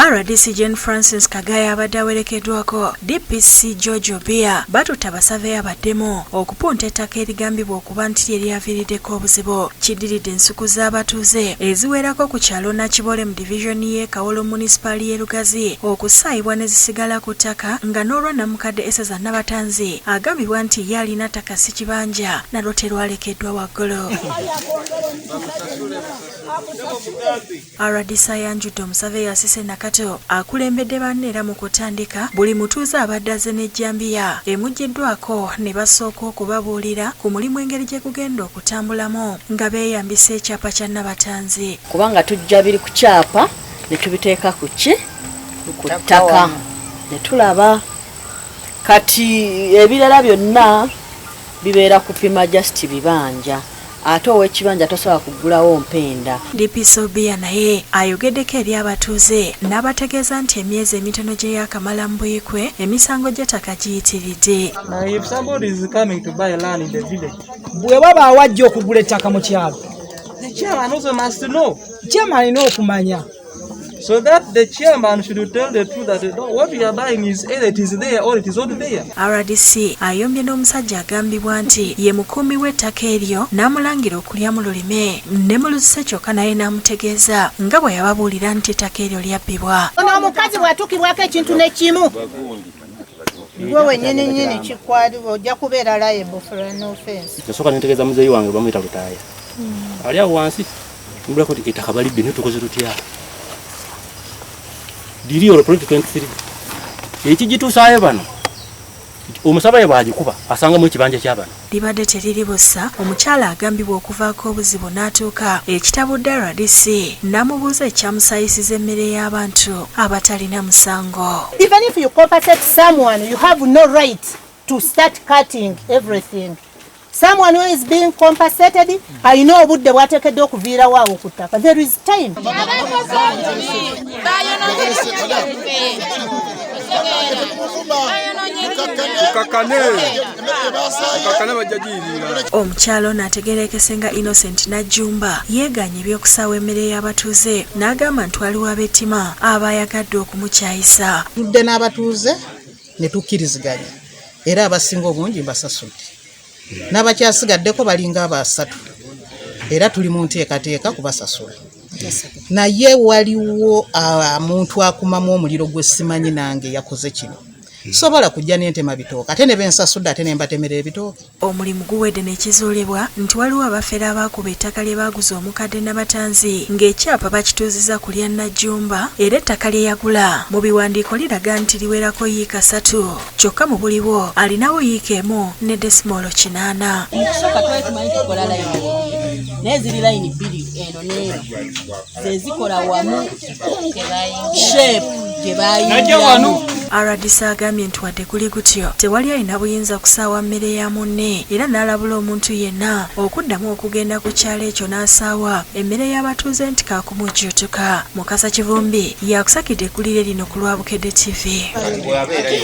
RDC Jane Francis Kagaya abadde awerekeddwako DPC George Obia batutte abasaveya baddemu okupunta ettaka erigambibwa okuba nti lye lyaviiriddeko obuzibu. Kiddiridde ensuku z'abatuuze eziwerako ku kyalo Nakibole mu divizoni y'e Kawolo munisipaali y'e Lugazi okusaayibwa ne zisigala ku ttaka nga n'olwa Namukadde Eseza Nabatanzi agambibwa nti ye alina ttaka si kibanja nalwo terwalekeddwa waggulu. RDC ayanjudde omusaveya Asise Nakato akulembedde banne era mu kutandika buli mutuuze abadde azze n'ejjambiya emuggiddwako ne basooka okubabuulira ku mulimu engeri gye gugenda okutambulamu nga beeyambisa ekyapa kya Nabatanzi. Kubanga tujja biri ku kyapa ne tubiteeka ku ki ku ttaka ne tulaba kati ebirala byonna bibeera kupima just bibanja. Ate ow'ekibanja tosobola kuggulawo mpenda. DPC Obia naye ayogeddeko eri abatuuze n'abategeeza nti emyezi emitono gye yaakamala mu Buikwe emisango gy'ettaka giyitiridde. If somebody is coming to buy land in the village, bwe wabaawo ajja okugula ettaka mu kyalo, the chairman also must know. Chairman alina okumanya. So that the chairman should tell the truth that no, what we are buying is either it is there or it is not there. RDC ayombye n'omusajja agambibwa nti ye mukuumi w'ettaka eryo n'amulangira okulya mu lulime ne mu luzise kyokka naye n'amutegeeza nga bwe yababuulira nti ettaka eryo lyabbibwa. Ono omukazi bw'atuukibwako ekintu n'ekimu gwe wennyini nnyini kikwaliwo ojja kubeera liable for an offense. Nasooka nentegeeza muzeeyi wange bamuyita Lutaaya ali awo wansi mbulako nti ettaka balibbi naye tukoze tutya liri olwo 2023 ekigituusaayo bano omusabaye bw'agikuba asangamu ekibanja ky'abano. Libadde teriri busa omukyala agambibwa okuvaako obuzibu n'atuuka ekitabudde RDC n'amubuuza ekyamusayisiza emmere y'abantu abatalina musango. Even if you compensate someone, you have no right to start cutting everything. Someone who is being compensated alina obudde bw'ateekeddwa okuviirawo awo ku ttaka. There is time. Omukyala ono ategeerekese nga Innocent Najjumba yeegaanye ebyokusaawa emmere y'abatuuze n'agamba nti waliwo ab'ettima abayagadde okumukyayisa. Tudde n'abatuuze ne tukkiriziganya era abasinga obungi mbasasudde n'abakyasigaddeko balinga abasatu era tuli mu nteekateeka kubasasula. Naye waliwo omuntu akumamu omuliro gwe simanyi nange yakoze kino. Sobola kujja n'entema bitooke ate ne bensasudde ate ne mbatemera ebitooke. Omulimu guwedde n'ekizuulibwa nti waliwo abafere abaakuba ettaka lye baaguza omukadde Nabatanzi ng'ekyapa bakituuziza ku lya Najjumba era ettaka lye yagula mu biwandiiko liraga nti liwerako yiika 3 kyokka mu buliwo alinawo yiika 1 ne desimoolo 8. Mu kusooka twali tumanyi tukola layini naye ziri layini bbiri eno n'eno ze zikola wamu shape gye bayingiramu. RDC agambye nti wadde guli gutyo tewali alina buyinza kusaawa mmere ya munne era n'alabula omuntu yenna okuddamu okugenda ku kyalo ekyo n'asaawa emmere y'abatuuze nti kaakumujjuutuka. Mukasa Kivumbi yakusakidde eggulire lino ku lwa Bukedde TV.